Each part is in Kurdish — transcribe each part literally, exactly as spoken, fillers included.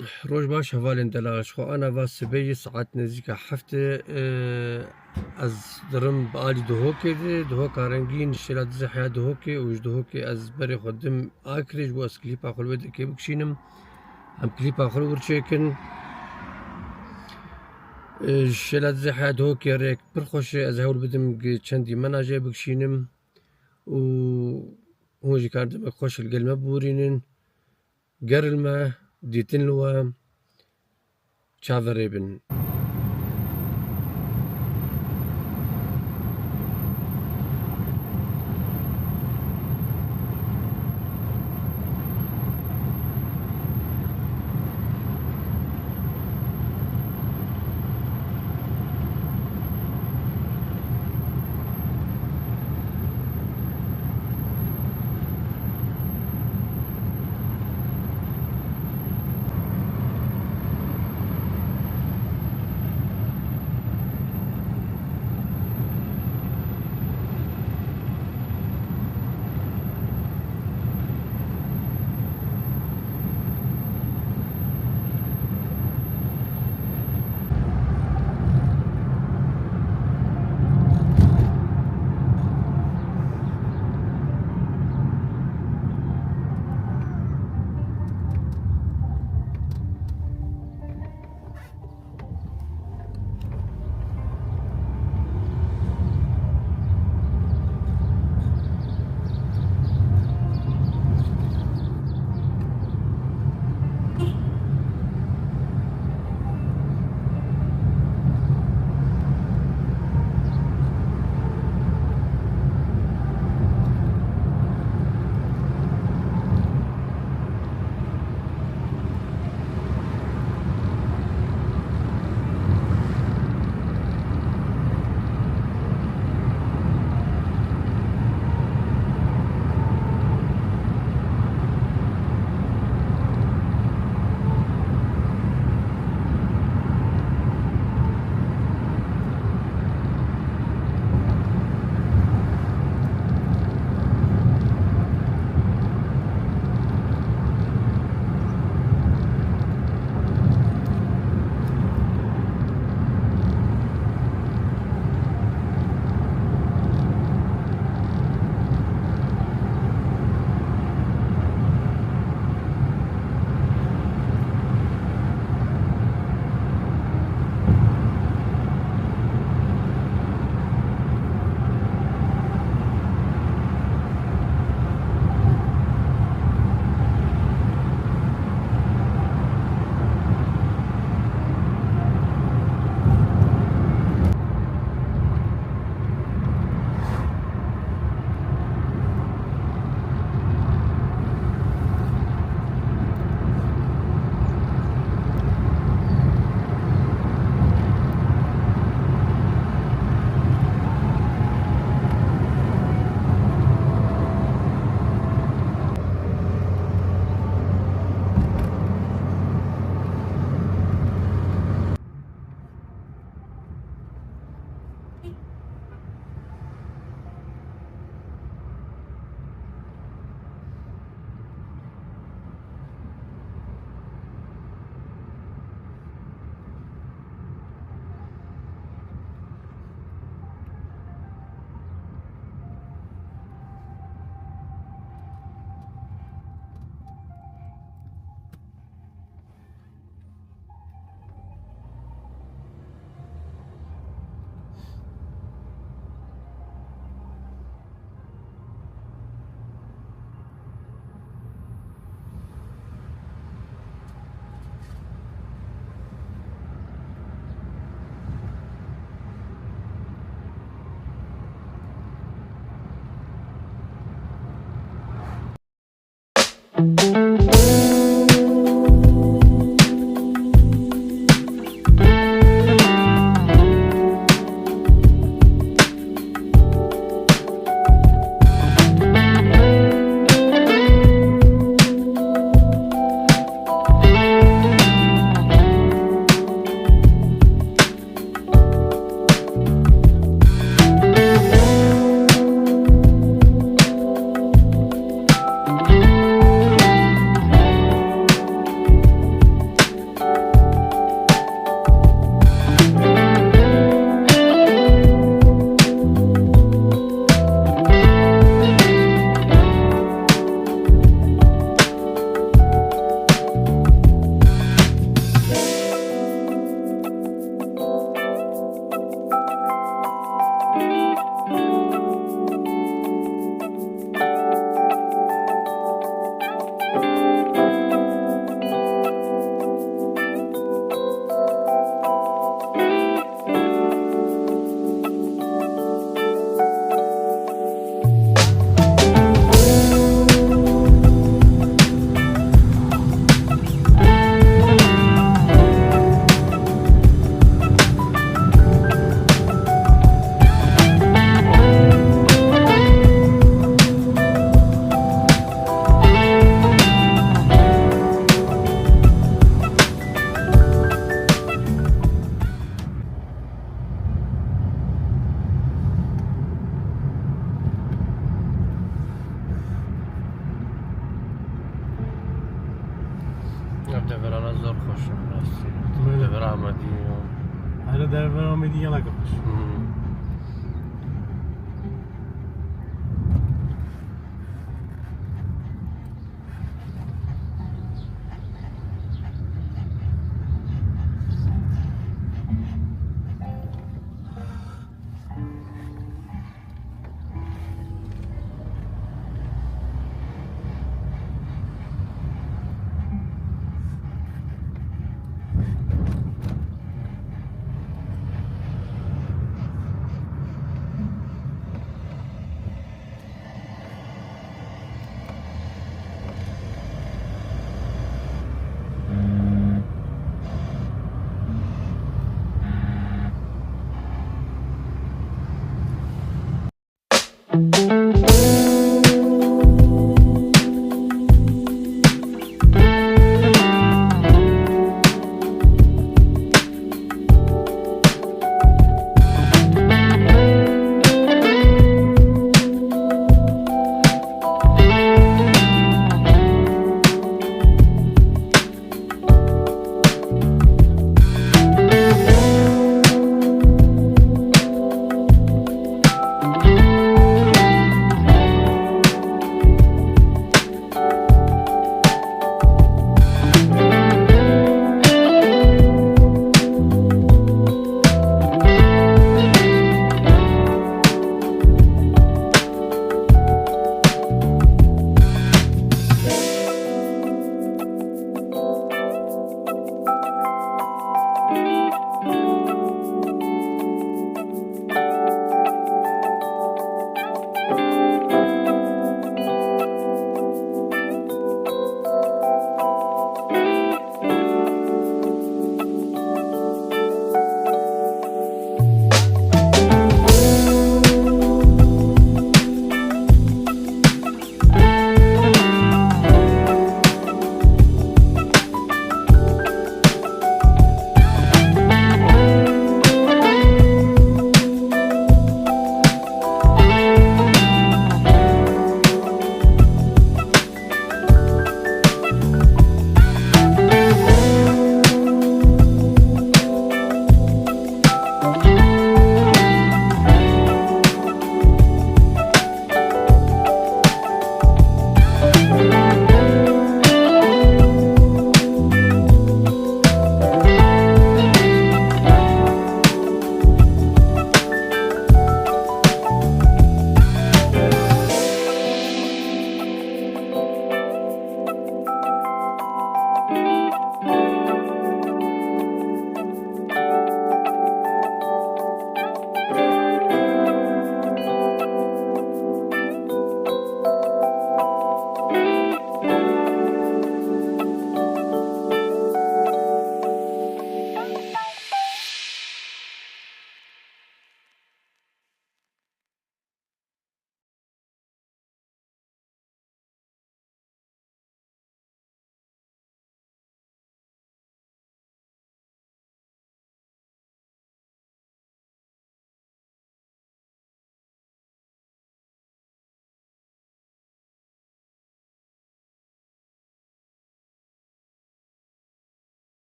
Roj baş hevalên delal, ji xwe ana va sibeyê saet nêzîka heftê, e, ez dirim bi alî Duhokê de, Duhoka rengîn, şêla dizê heya Duhokê û ji Duhokê ez berê xwe dim Akrê, ji bo ez klîpa xwe li wê dekê bikişînim. Em klîpa xwe li wir çêkin. E, ji şêla dizê heya Duhokê rêk pir xweş e, ez hewl bidim gi çendî menajê bikişînim û hûn jî kar demek xweş li gel me biborînin. Geril me, dîtin li we, çaverê bin. Ev deverana zor xweş in rastî. Belê. Devera Amedî ya. Here dervera Amedî gelek xweş. Hmm.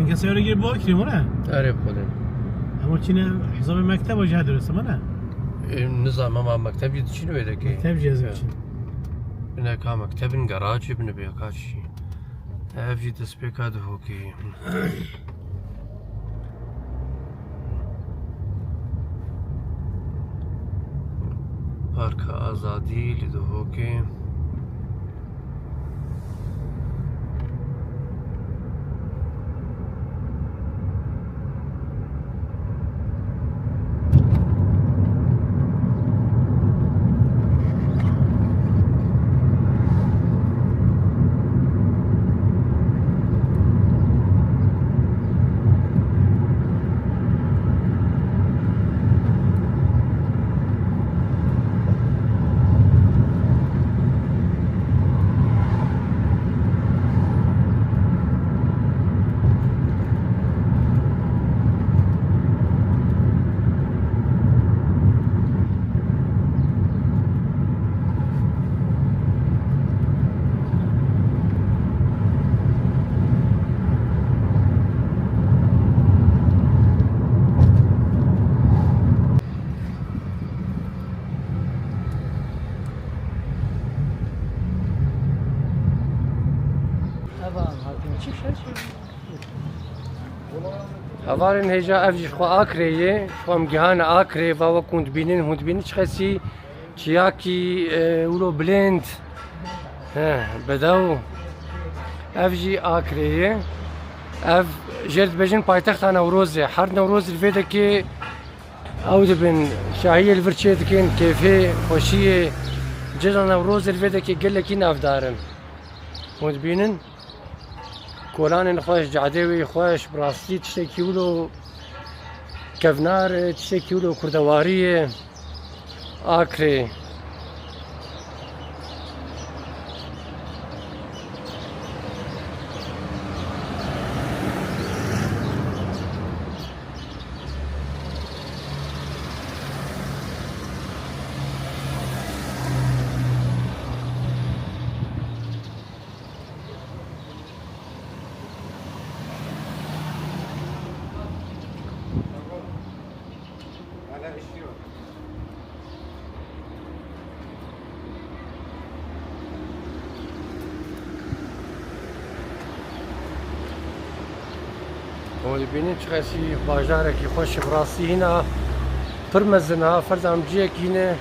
Gel seyre gir bak kim ona? Erê xwedê. Ama çine hesabê mekteba jî dirust ama ne? E, nizam ama mekteb jî diçin wê dekê. Mekteb jî ez diçin. Bineka mektebin garajê bine bê ka çi. Ev jî destpêka Dihokê. Parka Azadî li Dihokê. Hevalên hêja, ev jî xwe Akrê ye. Xwe em gihane Akrê, va wek hûn dibînin, hûn dibînin çiqasî çiyakî, e, wilo bilind. He, bedew. Ev jî Akrê ye. Ev jêr dibêjin paytexta Newrozê. Her Newroz li vê dekê ew dibin, şahiyê li vir çê dikin, kêfê, xweşiyê. Cila Newrozê li vê dekê gelekî navdar in. Hûn dibînin? Kolanên xweş, cadê wî xweş, bi rastî tiştekî wilo kevnar e, tiştekî wilo kurdewarî ye. Akrê. Hûn dibînin çiqasî bajarekî xweş e, bi rastî hîna pir mezin e, ferda em ciyekî ne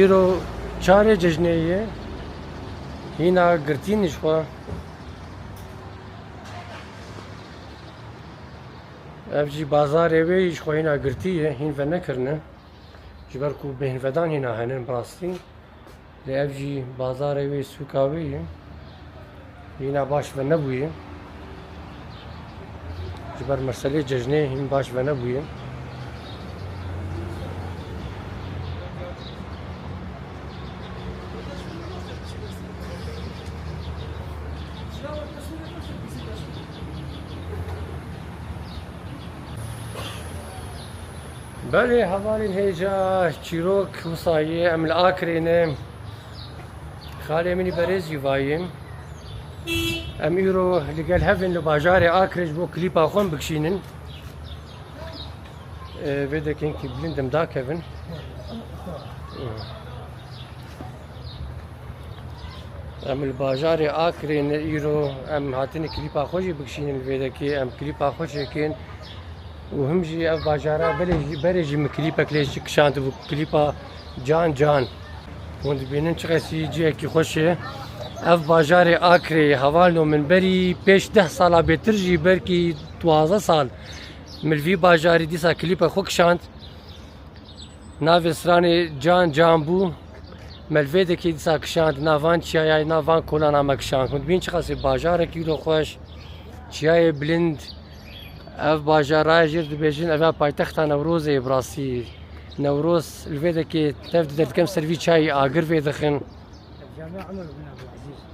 îro çarê cejnê ye, hîna girtî ne ji xwe. Ev jî bazarê wê ji xwe hîna girtî ye, hîn venekirine. Ji ber ku bêhnvedan hîna hene bi rastî. Lê ev jî bazarê wê, sûka wê ye. Hîna baş venebûye. Ji ber meselê cejnê hîn baş venebûye. Belê, hevalên hêja, çîrok wisa ye, em li Akrê ne. Xalê min î berêz jî vayê. Em îro li gel hev in li bajarê Akrê ji bo klîpa xwe bikişînin. Ê, vê dekê hinkî bilind em dakevin. Em li bajarê Akrê ne îro, em hatine klîpa xwe jî bikişînin li vê dekê, em klîpa xwe çêkin. Û him jî ev bajara belê jî, berê jî min klîpek lê jî kişandibû, klîpa Can Can. Hûn dibînin çiqasî cihekî xweş e. Ev bajarê Akrê ye, hevalno min berî pêş deh sala bêtir jî, belkî duwazdeh sal, min li vî bajarî dîsa klîpek xwe kişand. Navê stranê Can Can bû. Me li vê dekê dîsa kişand, nav van çiyayê, nav van kolana me kişand. Hûn dibînin çiqasî bajarekî wilo xweş, çiyayê bilind. Ev bajara jêr dibêjin, ev ya paytexta Newrozê ye bi rastî. Newroz li vê dekê tev dide, dikem ser vî çayî agir vê dixin.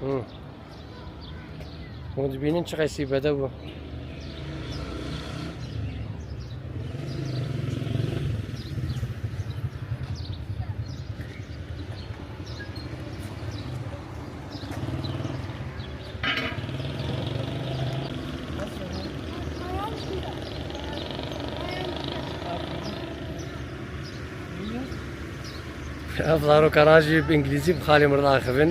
Hı. Hûn dibînin çiqasî bedew bû. Ev zarokan jî bi îngilîzî bi xalê min re diaxivin.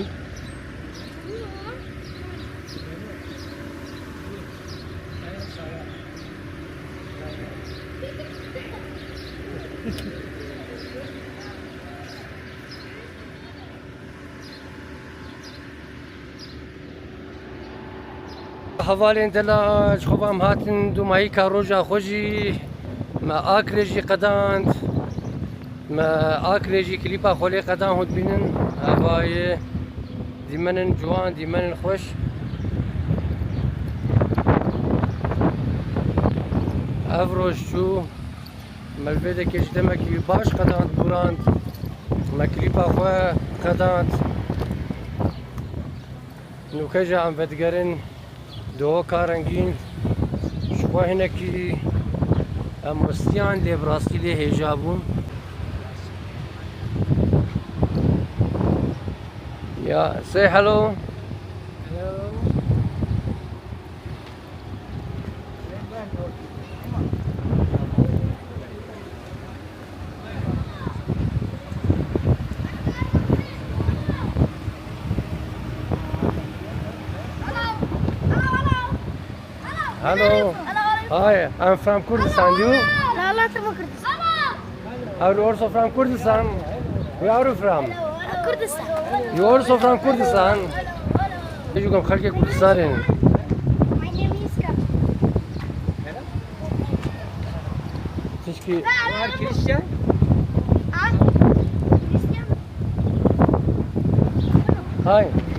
Hevalên delal, ji xwe ve em hatin dûmahîka roja xwe jî me Akrê jî qedand. Me Akrê jî klîpa xwe lê qedand, hûn dibînin. Eva ye dîmenên ciwan, dîmenên xweş. Ev roj çû. Me li vê dekê ji demekî baş qedand, bûrand. Me klîpa xwe qedand. Nûke jî em vedigerin di hoka rengîn. Ji xwe hinekî em ristiyan, lê bi rastî lê hêja bûn. Ya, say hello. Hello. Hello. Hi, I'm from Kurdistan. You? Lala, tu Kurdistan. Are you also from Kurdistan? Where are you from? Kurdistan. You also from Kurdistan? Bêjim xelkê Kurdistanê ne. My name is Ka- Tişkî. You are Christian? Ah, Christian. Hi.